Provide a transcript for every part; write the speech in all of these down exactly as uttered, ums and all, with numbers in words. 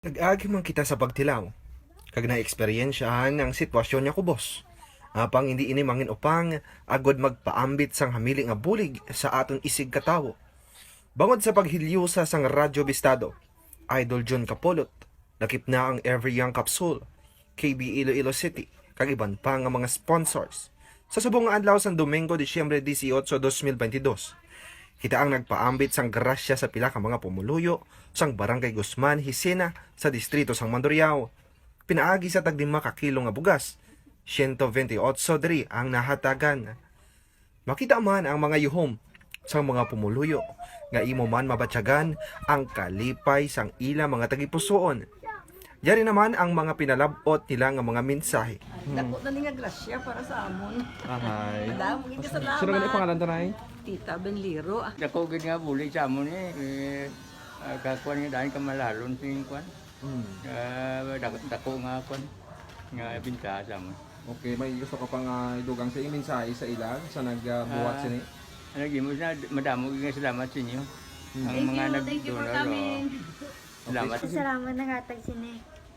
Nag-agi man kita sa pagtilaw, kag naeksperyensyahan ang sitwasyon nga kubos. Apang hindi ini mangin-upang agod magpaambit sang hamili nga bulig sa aton isig ka tawo. Bangod sa paghilyosa sang Radyo Bistado, Idol Jun Kapulot, lakip na ang Every Young Capsule, K B Iloilo City, kag iban pa nga mga sponsors. Sa subong nga adlaw sang Domingo, Disyembre dieciocho, dos mil veintidós, kita ang nagpaambit sang grasya sa pila ka mga pumuluyo sang Barangay Guzman, Jisena, sa distrito sang Mandurriao. Pinaagi sa tag-lima ka kilo nga bugas, siyento bentiocho diri ang nahatagan. Makita man ang mga yuhom sang mga pumuluyo nga imo man mabatyagan ang kalipay sang ila mga tagipusoon. Yari naman ang mga pinalab-ot nila nga mga mensahe. Hmm. Dako na ni nga grasya para sa amon. Ahay. Madamo gid ka salamat. Sino man ang pangalan, Tanay? Tita Benliro. Ah. Dako gid nga bulig sa amon eh. Eh, ah, kakuan nga daan ka malalon sing kuan. Hmm. Ah, dak-, dako nga kuan. Nga bintaha sa amon. Okay, may gusto ka pa nga idugang sa mensahe sa ila sa nag, ah, buhat Ah, sini? Ano, di mo sa, madamo nga salamat sa inyo. Hmm. Ang Thank mga you, thank you for nag-donor, oh. Coming. Salamat. Okay. Salamat naghatag sini.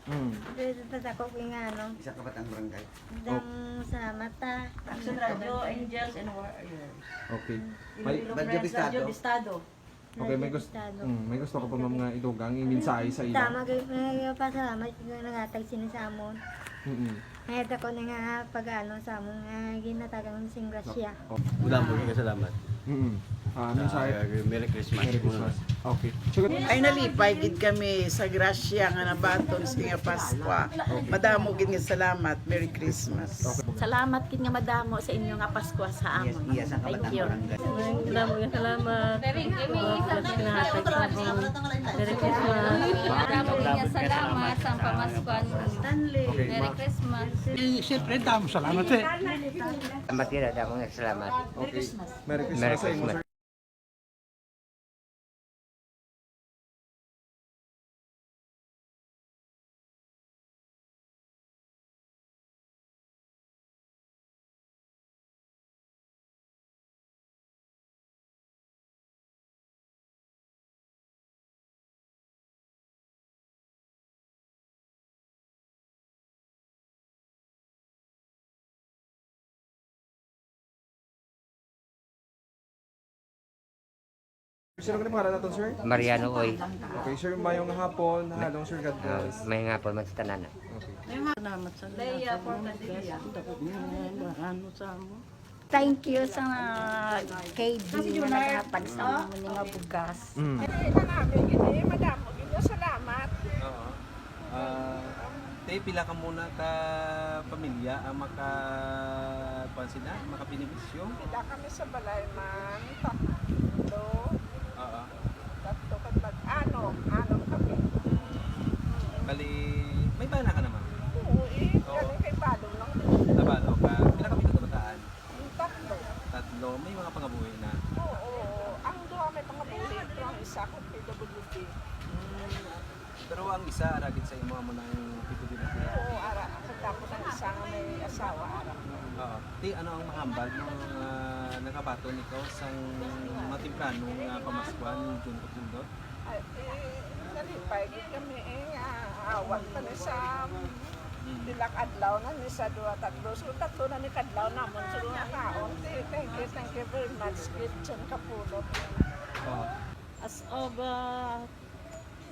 Hmm. Pero sa ako nga ano, Isa ka batang barangay. Dang salamat ta. Action Radio, Angels and Warriors. Okay. May Iloilo Radyo Friends, Radyo Bistado. Bistado. Okay, may gusto, Bistado. Mm, may gusto ka pa, ma'am, nga idugang, i-mensahe sa ila? Tama, gay-, may pasalamat ko naghatag sini sa amon. Mm-mm. Mayat ako na nga pag-ano sa amon nga ginatagan sing grasya. Oh. Madamo nga salamat. Mm-mm. Ah, mensahe? Ah, Merry Christmas. Merry Christmas. Okay. So, Ay, nalipay gid kami sa grasya nga nabaton sa nga Paskwa. Okay. Madamo gid nga salamat. Merry Christmas. Okay. Salamat gid nga madamo sa inyo nga Paskwa sa amon. Yes, yes, ang Thank kabatang you. Barangay. Madamo nga salamat. Merry Christmas. Merry Christmas. Madamo gid nga salamat sa pamaskwan. Stanley. Okay, Merry ma- Christmas. Eh, siyempre, damo salamat, eh. Salamat gid, damo nga salamat. Okay. Merry Christmas Merry sa imo, Christmas. Sir. Sino ka ni pangalan naton, sir? Mariano Oy. Okay, sir, mayong hapon. Halong, sir, God Ah, bless. May nga po, magtananan. Okay. Salamat sa Leia lahat. Porcadilla. Ang dako nga ano sa amo. Thank you sa K B nga naghatag sa amon nga bugas. Mm. Eh, marami gid, eh, madamo gid. Salamat. Oo. Ah, te, pila ka muna ka pamilya ang maka-, kuwan sila, makabenepisyo? Pila kami sa balay man? Tatlo. Oo. Tatlo ka tag-, ano, anom kami. Bali, may bana ka naman? Oo, eh. Oo. Galing kay Balong lang. Nabalo ka. Pila kami ka kabataan? Yung tatlo. Tatlo. May mga pangabuhi na? Oo, oo. Ang duha may pangabuhi, pero ang isa ko P W D. Mm. Pero ang isa, ara gid sa imo, amo na ang P W D. Oo, ara. Tapos ang isa nga may asawa, ara. Oo. Ti, ano ang mahambal mo nga nakabaton ikaw sang matemprano nga pamaskwan ni Jun Kapundot? Ay, eh, nalipay gid kami, eh, nga awat pa ni sa Mm. pila ka adlaw na ni sa duha, tatlo. So, tatlo na ni kadlaw namon. So, nga kaon. Ti, thank you, thank you very much, gid, Jun Kapundot. Oo. As of, uh,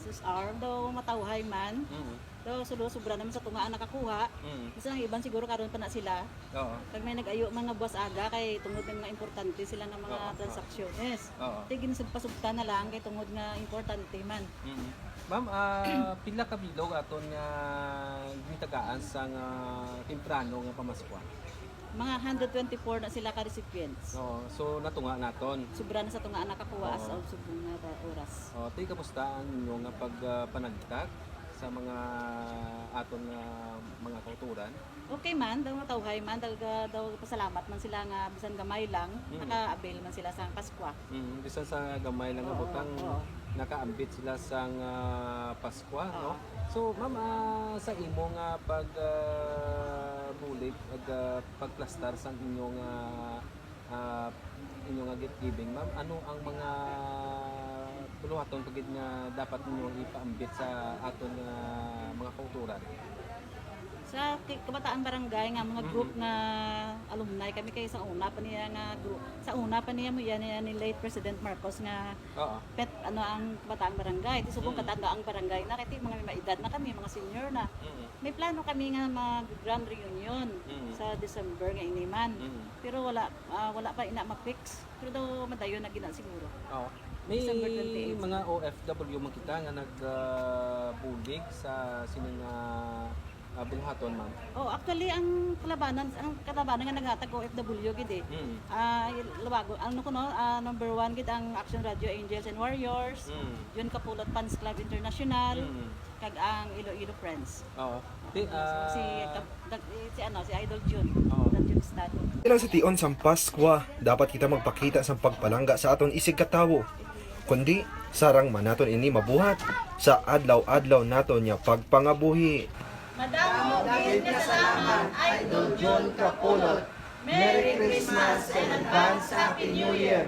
Sus, Arlo, matawhay man. Mm. Daw, sulo, sobra naman sa tunga ang nakakuha. Mm. Basta ang iban siguro karon pa na sila. Oo. Kag may nag-ayo man nga buwas aga kay tungod may mga importante sila nga mga Oo, oo. transactions. Oo. Ti, ginsugpa-sugta na lang kay tungod nga importante man. Mm. Ma'am, ah, pila ka bilog aton nga gintagaan sa nga temprano nga pamaskwa? Mga hundred twenty-four na sila ka recipients. Oo, so natunga naton. Sobra na sa tunga ang nakakuha as Oo. of subong nga ba-, oras. Oh, ti, kamusta ang inyo nga pag, ah, panagtag sa mga aton nga mga kauturan? Okay man, daw matawhay man, daw, daw pasalamat man sila nga bisan gamay lang, Mm. naka-avail man sila sa Paskwa. Mm, bisan sa gamay lang nga Oo, butang, oo. nakaambit sila sa nga Paskwa, no? Oo. So, ma'am, ah, sa imo nga pag, ah, bulig, ag, ah, pagplastar sa inyo nga, ah, inyo nga gift giving, ma'am, ano ang mga buluhaton pa gid nga dapat ninyo ipaambit sa aton nga Tura rin. Sa ki- Kabataang Barangay nga mga group Mhm. nga alumni kami kay sa una pa niya nga group, sa una pa niya mo yan, yan ni late President Marcos nga Oo. pet ano ang Kabataang Barangay. Di subong Mhm. katanda ang barangay na kay mga may edad na kami, mga senior na. Mhm. May plano kami nga mag grand reunion Mhm. sa December nga ini man. Mhm. Pero wala ah, wala pa ina ma-fix. Pero daw madayon na gina siguro. Oo. May December twenty-eight. Mga O F W man kita nga nagbulig sa sining ah, ah, buhaton, ma'am. Oh, actually ang kalabanan ang kalabanan nga naghatag O F W gid eh. Mm. Ah, lawago ano ko no, ah, number one gid ang Action Radio Angels and Warriors, Mm. Jun Kapulot Fans Club International, Mm. kag ang Iloilo Friends. Oo. Ti, ah, si Kap- Dag- eh, si ano, si Idol Jun. Oo. Idol Jun Stato. Ilang sa tion sang Paskwa, dapat kita magpakita sang pagpalangga sa aton isigkatawo, kundi sarang man naton ini mabuhat sa adlaw-adlaw naton nga pagpangabuhi. Madamo gid nga salamat, Idol John Kapulot. Merry Christmas and advance Happy New Year!